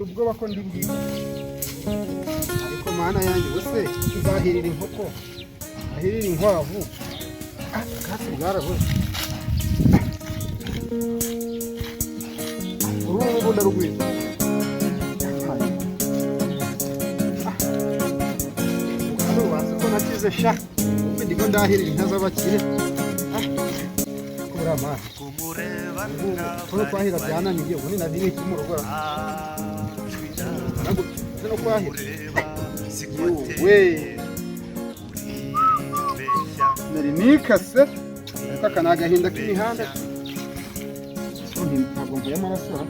Ubwoba ko ndi bwiza, ariko Mana yanjye, ubuse nzahirira inkoko, nzahirira inkwavu? Ah, ubwatsi bwarabuze. Uru ngubu ndarugwiza. Hano bazi ko nakize sha, ubu ndiko ndahirira inka z'abakire. Ah, kubura amazi kuno kwahira byananiye. Ubu ni na iki mu rugo nagutse no kwahira we nari nikase, ariko aka ni agahinda k'imihanda. Ntabwo mvuye amaraso ra.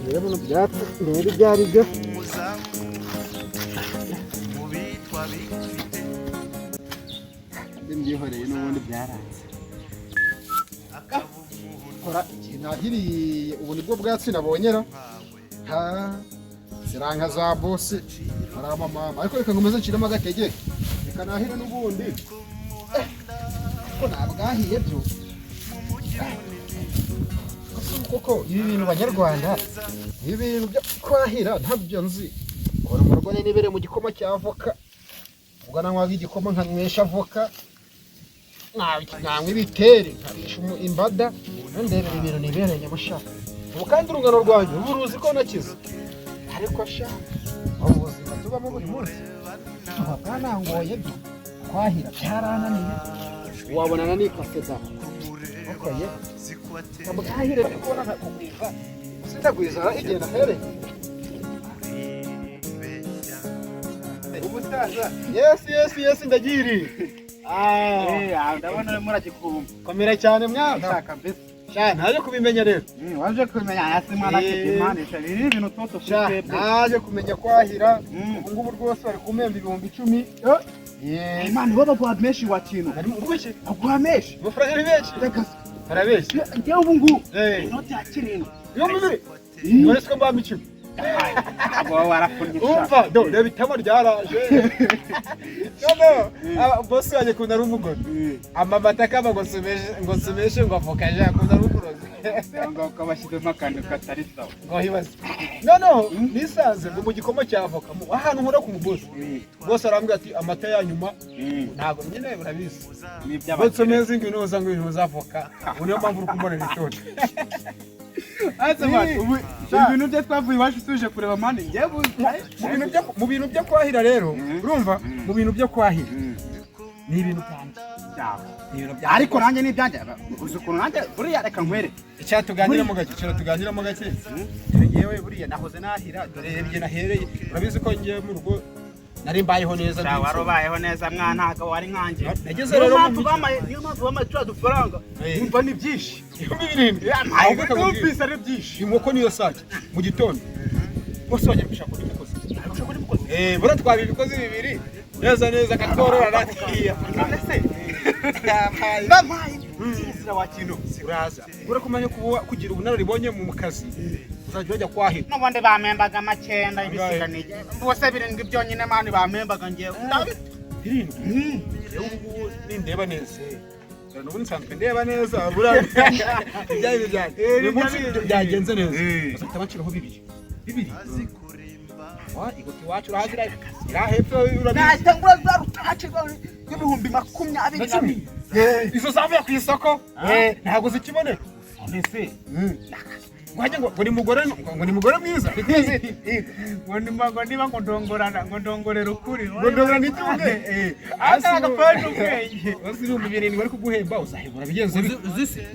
Ndebe buno byatsi, ndebe ibyo ari byo. Mbyihoreye n'ubundi byaranze. Kora ikintu nahiriye, ubu nibwo bwatsi nabonyera. Ha, ziranka za bosi hari amamama, ariko reka nkomeze nshiremo agatege, reka nahire n'ubundi ko nabwahiye byo koko. Ibi bintu banyarwanda, ibi bintu byo kwahira ntabyo nzi. Kora mu rugo nibere mu gikoma cya avoka, ubwo nanywaga igikoma nkanywesha avoka, nanywa ibiteri nkarisha imbada, ndebera ibintu nibereye musha. Ubu kandi urungano rwanjye ubu ruzi ko nakize, ariko sha ubu buzima tubamo buri munsi tuba bwanangoye, byo kwahira byarananiye, wabonana nikase da. Okoye bwahire, ndi kubona nkakugwiza, sindagwiza igihe nahereye. Umusaza, yes, ndagiriye. Ah, ndabona urimo uragikumba. Komera cyane mwana. Shaka mbese. Sha, naje kubimenya rero. Waje kumenya hasi mwana kidimanisha ibi ibintu toto. Sha, naje kumenya kwahira. Ubu ngubu rwose bari kumpemba 10,000. Imana, bo baguha menshi wa kintu. Ari mu bwiki. Baguha menshi. Amafaranga ari menshi. Reka. Barabeshya. Njyewe ubu ngubu inoti ya 7. 2000. None siko mbamba 10? Ntabwo wowe warafunnye sha. Umva do, reba itama ryaraje. Noneho bosi wanjye akunda ari umugore amamata akaba ngo nsomeshe, ngo nsomeshe, ngo avoka je akunda ari umurozi. Cyangwa ukabashyizemo akantu katari sawa. Ngo hibaze noneho nisanze ngo mu gikoma cya avoka ahantu nkora ku mugozi, bose arambwira ati amata ya nyuma ntabwo nyine urabizi. Ni ngo iby'abakire. Nsomeze ngo inoza, ngo inoza avoka. Ubu niyo mpamvu uri kumbonera itoto. Ese man, ubu ibintu bye twavuye iwacu tuje kureba man, njyewe Mu bintu byo kwahira rero, urumva, mu bintu byo kwahira ni ibintu byanjye. Byawe. Ni ibintu byanjye. Ariko nanjye ni ibyanjye, uzi ukuntu nanjye buriya, reka nkwereke. Icya tuganiramo gake, icara tuganiramo gake. Dore ngewe buriya nahoze nahira, dore igihe nahereye, urabizi ko ngewe mu rugo nari mbayeho neza. Sha, wari ubayeho neza mwana, ntabwo wari nkanjye. Nageze Niyo rero mu mpamvu mujyi. bamaye, niyo mpamvu bamaye turiya dufaranga. Umva, ni byinshi. 7000. Ahubwo reka nkubwire. Numvise ari byinshi. Inkoko niyo sake mu gitondo bose bajya gushaka undi mukozi. Buriya twaba ibikozi bibiri neza neza, akatworora natiya. None se bampaye kirazira wa kintu. Uraza ura kumenya kuba kugira ubunararibonye mu kazi, uzajya wajya kwahira. N'ubundi bampembaga amacyenda ibisiganiye bose 7 byonyine man bampembaga ngewe. 7? Yewe, ubu ngubu nindeba neza. Dore n'ubundi nsanzwe ndeba neza, buriya ibyaye byanjye uyu munsi byagenze neza, bazahita banciraho bibiri bibiri. Wa igoti iwacu urahazi, ira hepfo, urabizi. Nahita ngura za rutaci rw'ibihumbi 22 Na cumi. Izo zavuye ku isoko ntabwo zikiboneka. Mbese Ngo hajye ngo ni mugore, ngo ni mugore mwiza. Ngo niba ngo ndongorana, ngo ndongorera ukuri. Ngo ndongorana iki ubwe? Aka agapande ubwenge. Basi 7000 bari kuguhemba, uzahebura bigenze bite? Uzi se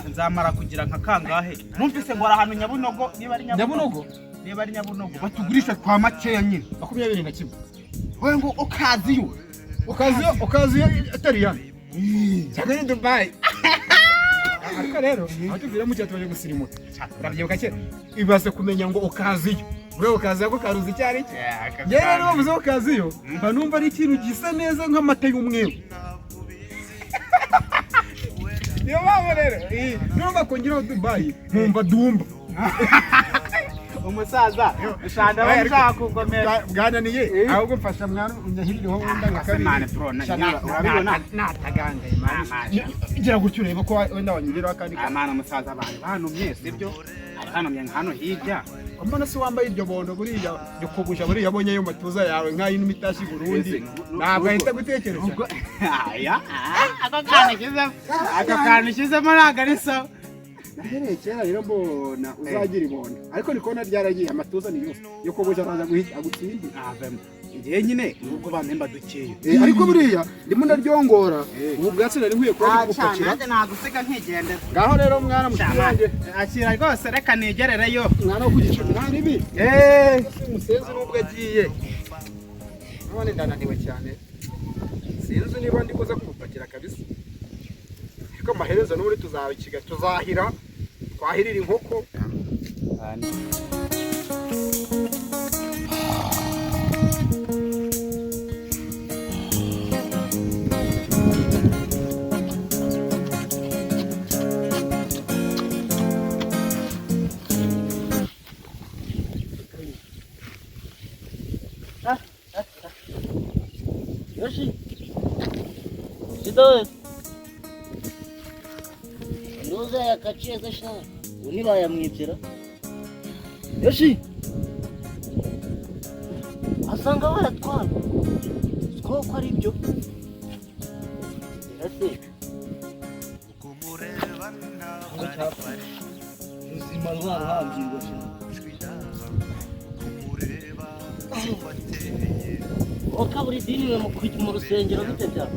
nzamara kugira nka kangahe? Numvise ngo ari ahantu Nyabunogo, niba ari Nyabunogo? Niba ari Nyabunogo batugurisha kwa makeya nyine. 21. We ngo ukaziyo. Ukaziyo, ukaziyo atari yani cyangwa ni Dubai. Ariko rero aho tuvira mu cyatubanje gusirimuka, urabyibuka kera, ibaze kumenya ngo ukaziyo, buriya ukaziyo ko karuzi icyo ari cyo. Njyewe rero bavuze ukaziyo mba numva ari ikintu gisa neza nk'amata y'umweru. Niyo mpamvu rero numva kongeraho Dubai nkumva dumba. Umusaza ushanda bashaka kugomera. Bwananiye, ahubwo mfasha mwana, unyahirireho wenda nka Ase man, kabiri. bro, Sha, urabibona? Natagangaye man. Ah, Gira gutyo urebe ko wenda wanyuriraho akandi kantu. Amana umusaza, abantu banumye, sibyo? Ari banumye nka hano hirya. Mbona se wambaye iryo bondo, buriya nyokobusha buriya abonye ayo matuza yawe nk'ay'inuma itashye i Burundi, Ese, ntabwo ahita gutekereza? Ubwo aya, ako kantu ushyizemo ntabwo ari sawa. Nahereye kera rero mbona uzagira ibondo, ariko ndi kubona ryaragiye, amatuza ni yose. Nyokobusha araza guhita agutsinde. Avemo ngewe nyine nubwo bampemba dukeya. Ariko buriya ndimo ndaryongora ubu bwatsi nari nkwiye kuba ndi kubupakira. Nanjye nagusiga nkigendera. Ngaho rero mwana mushiki wanjye. Akira rwose, reka nigerereyo. Mwana wo ku gicumbi, nta ribi musenzi nubwo agiye none ndananiwe cyane, sinzi niba ndi kuza kumupakira kabisa, ariko amaherezo n'ubundi tuzabikiga, tuzahira twahirira inkoko. Yoshi. Sido. Nuza yakaciye se sha. Ubu ntibayamwibye. Yoshi. Asanga bayatwara. Siko ko ari ibyo. Ese. Ngo cyapfa. Ubuzima rwaruhambirwa sha. Okabura idini we mu rusengero bite byawe?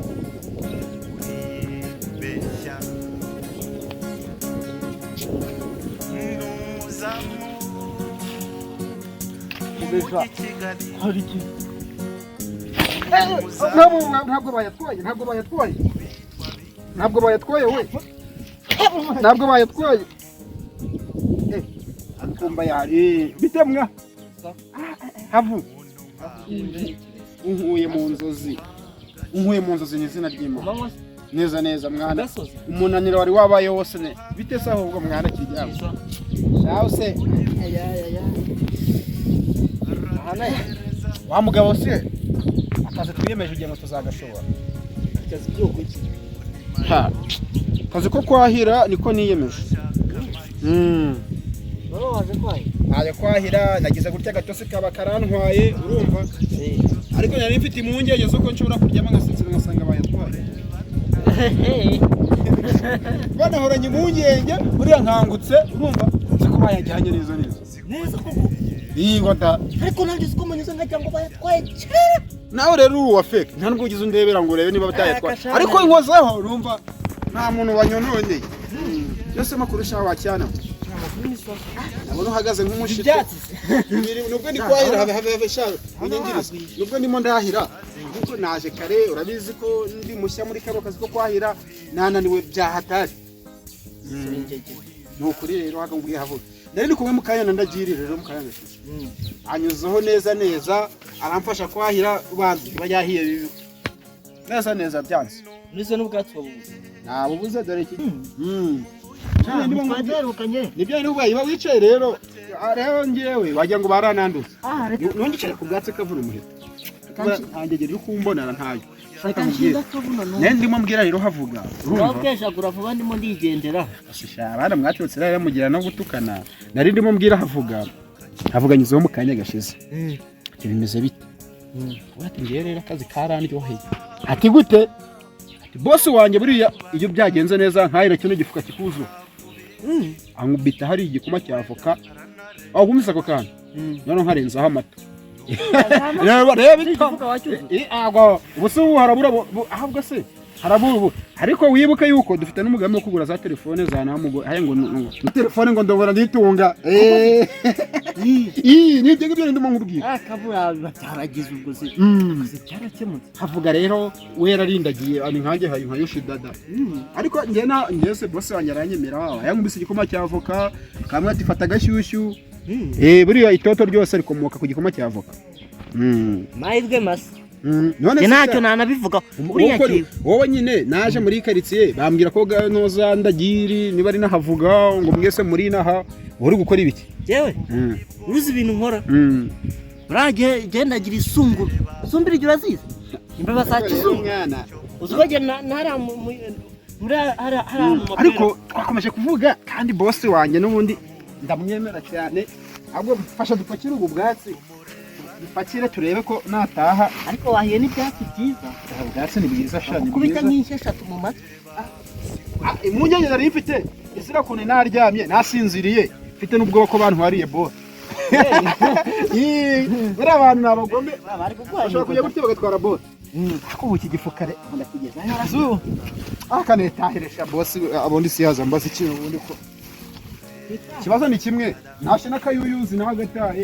Kubesha hari iki? Ntabwo bayatwaye, ntabwo bayatwaye, ntabwo bayatwaye we, ntabwo bayatwaye. Kumba yari bitemwa havu, unkuye mu nzozi, unkuye mu nzozi ni izina ry'Imana. Manywa se? Neza neza mwana. Gasozi. Umunaniro wari wabaye wose ne bite se ahubwo mwana kijyamo shaho se? Aha nayo. Wa mugabo se, akazi twiyemeje ugiye ngo tuzagashobora? Akazi byo kuki? Ha, akazi ko kwahira niko niyemeje. Baba waje kwayo. Naje kwahira, nagize gutya agatose kaba karantwaye, urumva? Ariko nari mfite impungenge z'uko nshobora kuryama ngasinzira ngasanga bayatwaye. Banahoranye impungenge, buriya nkangutse urumva nzi ko bayajyanye neza neza. Neza koko. Yego da. Ariko nanjye siko munyuze nkagira ngo bayatwaye kera. Nawe rero uri uwa fake, nta nubwo ugize undebera ngo urebe niba batayatwaye. Akashana. Ariko inkozeho urumva nta muntu wanyononeye yose makuru shaho wacyana. Ndabona uhagaze nk'umushito. Ibyatsi se. Nubwo ndi kwahira, have have have shaho unyingiriza, nubwo ndimo ndahira kuko naje kare, urabizi ko ndi mushya muri kano kazi ko kwahira, nananiwe byahatari. Ni ukuri rero haga mbwiye havuga, nari ndi kumwe mu kanya na Ndagirire rero mu kanya gashize, anyuzeho neza neza aramfasha kwahira, ubanza iba yahiye bibi neza neza byanze. Nize n'ubwatsi wabuze. Nabubuze, dore iki. Twagerukanye. Nibyo nubwo iba wicaye rero. Rero ngewe wagira ngo baranandutse. Ah, reka. Nungicare ku bwatsi kavuna umuheto, ntangegere uri kumbonera ntayo. Reka nshinga akabuno no. Nari ndimo mbwira rero havuga, urumva? Wabwejagura vuba, ndimo ndigendera. Ashisha abana mwaturutse rero mugira no gutukana. Nari ndimo mbwira havuga, havuga nyuzeho mu kanya gashize, ati bimeze bite? Ati ngewe rero akazi karandyoheye. Ati gute? Ati boss wanjye buriya iyo byagenze neza nkahira kino gifuka kikuzura, ankubita hari igikoma cya avoka, aho wumvise ako kantu, noneho nkarenzaho amata. Reba reba ito. Igifuka wacyuzuye. Agwa ubu se ubu harabura ahubwo se harabura ubu, ariko wibuke yuko dufite n'umugambi wo kugura za telefone za namugo haye ngo telefone ngo ndongora nditunga. Nibyo ngibyo ndimo nkubwira. Ah, kabura byaragize ubwo se. Se cyarakemutse. Havuga rero we yararindagiye ani nkanjye hayi nka Yoshidada, ariko njye na njye se boss wanjye aranyemera, yankubise igikoma cya avoka kamwe, ati fata agashyushyu. Buriya itoto ryose rikomoka ku gikoma cya avoka. Mahirwe masa. None Njye se ntacyo nanabivuga. Buriya wowe wowe nyine naje muri karitsiye bambwira ko noza Ndagiri niba ari nahavuga ngo mwese muri naha. Uri gukora ibiki? Yewe, uruzi ibintu nkora? Buriya gendagira isunguru, isumbira igihe urazizi, imbeba za kizungu. Mwana. Uzi ko genda hariya muri hariya mu mapera. Ariko twakomeje kuvuga kandi bosi wanjye n'ubundi ndamwemera cyane. Ahubwo mfasha dupakire ubu bwatsi, dupakire turebe ko nataha. Ariko wahiye n'ibyatsi byiza. Ubu bwatsi ni bwiza sha, ni Gukubita bwiza. nk'inshyi eshatu mu matwi. Ah, impungenge nari mfite izira kuntu naryamye nasinziriye mfite n'ubwoba ko bantwariye bosi. Buriya abantu ni abagome. Bari kuguha. Bashobora kujya gutya bagatwara bosi. Ariko ubu iki gifuka ndakigezayo arazuba akanetahirisha bosi, abundi siyaza mbaza ikintu. Ubundi ko ikibazo ni kimwe, ntashye n'akayuyuzi nawe agataye.